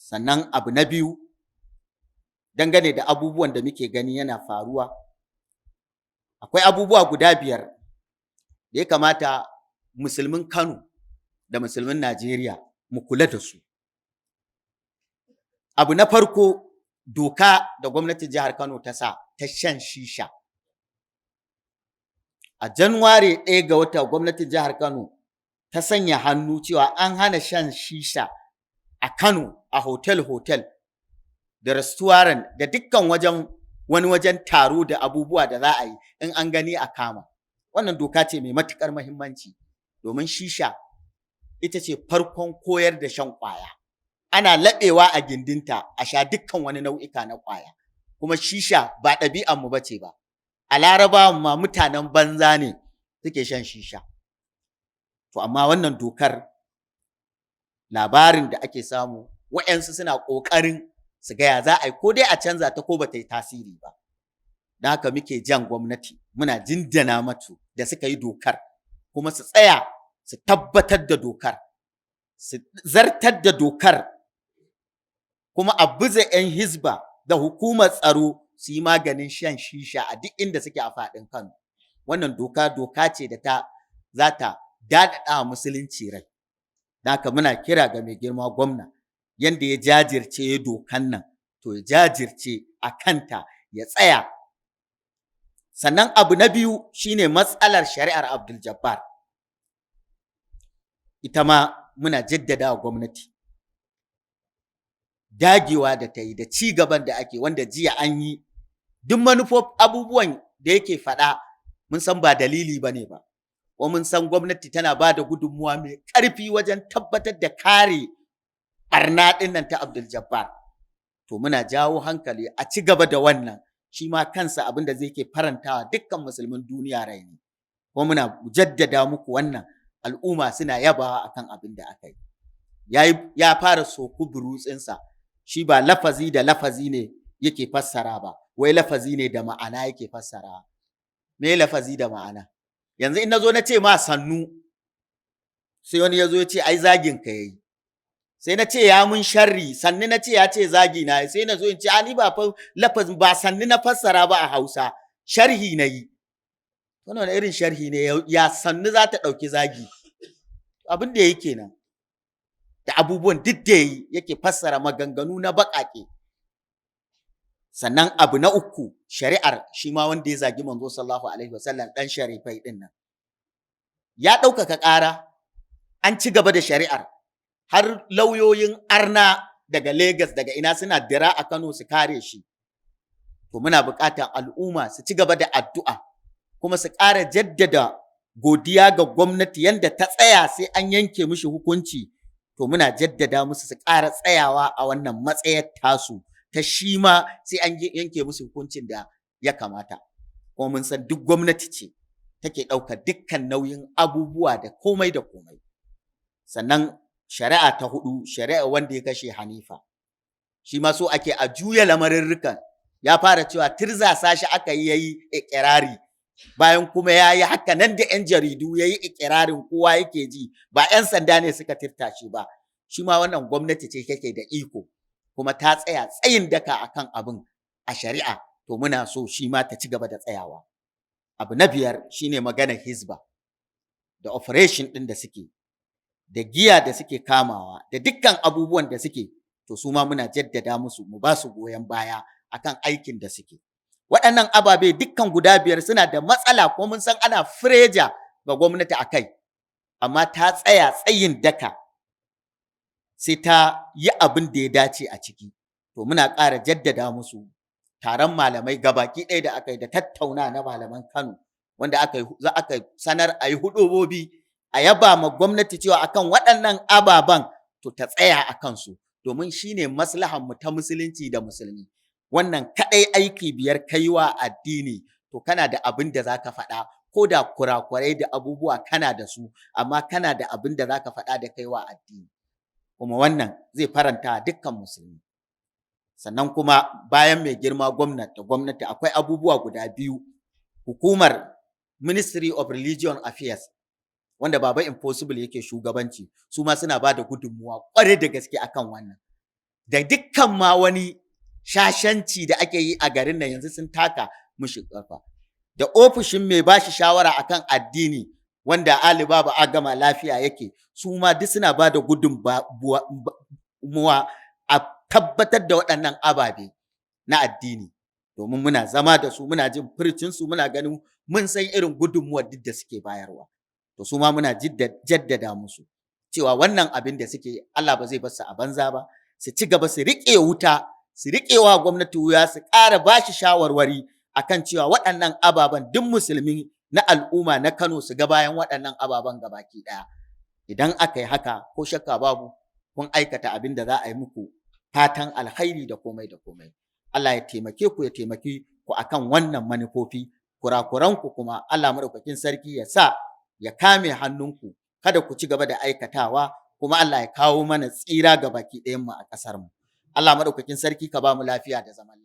Sannan abu na biyu, dangane da abubuwan da muke gani yana faruwa, akwai abubuwa guda 5 da ya kamata musulmin Kano da musulmin Najeriya mu kula da su. Abu na farko, doka da gwamnatin jihar Kano ta sa ta shan shisha. A Januwari 1 ga wata, gwamnatin jihar Kano ta sanya hannu cewa an hana shan shisha a Kano, a hotel-hotel da restaurant da dukkan wajen wani wajen taro da abubuwa da za a yi, in an gani a kama. Wannan doka ce mai matuƙar muhimmanci, domin shisha ita ce farkon koyar da shan ƙwaya. Ana laɓewa a gindinta a sha dukkan wani nau'ika na ƙwaya. Kuma shisha ba ɗabi'anmu ba ce ba. A Larabawan ma mutanen banza ne suke shan shisha. To amma wannan dokar, labarin da ake samu, wa'yansu suna ƙoƙarin su ga ya za a yi ko dai a canza ta ko ba ta yi tasiri ba. Don haka muke jan gwamnati, muna jinjina matu da suka yi dokar, kuma su tsaya su tabbatar da dokar, su zartar da dokar, kuma a baza 'yan Hizba da hukumar tsaro su yi maganin shan shisha a duk inda suke a faɗin Kano. Wannan doka, doka ce da ta za ta daɗaɗa wa musulunci rai. Don haka muna kira ga mai girma gwamna, yanda ya jajirce ya dokan nan, to ya jajirce a kanta, ya tsaya. Sannan abu na biyu shine matsalar shari'ar Abdul Jabbar. Ita ma muna jaddada wa gwamnati dagewa da ta yi da ci gaban da ake, wanda jiya an yi duk manufof abubuwan da yake faɗa, mun san ba dalili ba ne ba. Ko mun san gwamnati tana ba da gudunmuwa mai ƙarfi wajen tabbatar da kare ɓarna ɗin nan ta Abdul Jabbar. To muna jawo hankali a ci gaba da wannan, shi ma kansa abin da zai ke farantawa dukkan musulmin duniya rai ne. Kuma muna jaddada muku wannan, al'umma suna yabawa akan abin da aka yi. Ya fara soku burutsinsa, shi ba lafazi da lafazi ne yake fassara ba, wai lafazi ne da ma'ana yake fassara. Me lafazi da ma'ana? Yanzu in na zo na ce ma sannu, sai wani ya zo ya ce ai zagin ka yayi. Sai na ce ya mun sharri, sannu na ce, ya ce zagi na, sai na zo in ce a ni ba fa lafazin ba sannu na fassara ba a Hausa, sharhi na yi. Wannan wani irin sharhi ne, ya sannu za ta ɗauki zagi? Abin da yake nan. Da abubuwan duk da yayi yake fassara maganganu na baƙaƙe. Sannan abu na uku, shari'ar shi ma wanda ya zagi manzo sallallahu alaihi wasallam, ɗan sharifai ɗin nan. Ya ɗaukaka ƙara, an ci gaba da shari'ar, har lauyoyin arna daga Legas, daga ina, suna dira a Kano su kare shi. To muna buƙatar al'umma su ci gaba da addu'a, kuma su ƙara jaddada godiya ga gwamnati yanda ta tsaya sai an yanke mishi hukunci. To muna jaddada musu su ƙara tsayawa a wannan matsayar tasu ta shi ma sai an yanke musu hukuncin da ya kamata. Kuma mun san duk gwamnati ce take ɗaukar dukkan nauyin abubuwa da komai da komai. Sannan shari'a ta hudu, shari'a wanda ya kashe Hanifa. Shi ma so ake a juya lamarirrikan. Ya fara cewa tirzasa shi aka yi yayi ikirari, bayan kuma ya yi haka nan da 'yan jaridu ya yi ikirarin, kowa yake ji, ba 'yan sanda ne suka tirta shi ba. Shi ma wannan gwamnati ce take da iko, kuma ta tsaya tsayin daka akan abin a shari'a, to muna so shi ma ta ci gaba da tsayawa. Abu na biyar shine maganar Hizba da operation ɗin da suke, da giya da suke kamawa, da dukkan abubuwan da suke, to su ma muna jaddada musu mu ba su goyon baya akan aikin da suke. Waɗannan ababe dukkan guda 5 suna da matsala, ko mun san ana pressure ga gwamnati a kai, amma ta tsaya tsayin daka sai ta yi abin da ya dace a ciki. To muna ƙara jaddada musu taron malamai gabaki ɗaya da aka yi da tattauna na malaman Kano, wanda aka yi, za aka sanar a yi huɗubobi a yaba ma gwamnati cewa akan waɗannan ababen, to ta tsaya a kansu, domin shine maslahan mu ta musulunci da musulmi. Wannan kaɗai aiki 5 kai wa addini, to kana da abin da za ka faɗa, ko da kurakurai da abubuwa kana da su, amma kana da abin da za ka faɗa da kai wa addini. Kuma wannan zai faranta dukkan musulmi. Sannan kuma bayan mai girma gwamnati da gwamnati, akwai abubuwa guda biyu. Hukumar Ministry of Religion Affairs, wanda Baba Impossible yake shugabanci, su ma suna ba da gudunmuwa ƙwarai da gaske akan wannan. Da dukkan ma wani shashanci da ake yi a garin nan, yanzu sun taka mushi ƙafa. Da ofishin mai bashi shawara akan addini, wanda Ali Baba Agama Lafiya yake, su ma duk suna ba da gudunmuwa a tabbatar da waɗannan ababe na addini. Domin muna zama da su, muna jin furcinsu, muna ganin, mun san irin gudunmuwar duk da suke bayarwa. To, su ma muna jaddada musu cewa wannan abin da suke, Allah ba zai bar su a banza ba. Su ci gaba, su riƙe wuta, su riƙe wa gwamnati wuya, su ƙara ba shi shawarwari akan cewa waɗannan ababen, duk musulmi na al'umma na Kano su ga bayan waɗannan ababen gabaki ɗaya. Idan aka yi haka, ko shakka babu kun aikata abin da za a yi muku fatan alkhairi da komai da komai. Allah ya taimake ku, ya taimaki ku akan wannan manufofi. Kurakuranku kuma, Allah maɗaukakin sarki ya sa ya kame hannunku, kada ku ci gaba da aikatawa. Kuma Allah ya kawo mana tsira ga baki ɗayan mu a ƙasar mu. Allah maɗaukakin sarki ka ba mu lafiya da zaman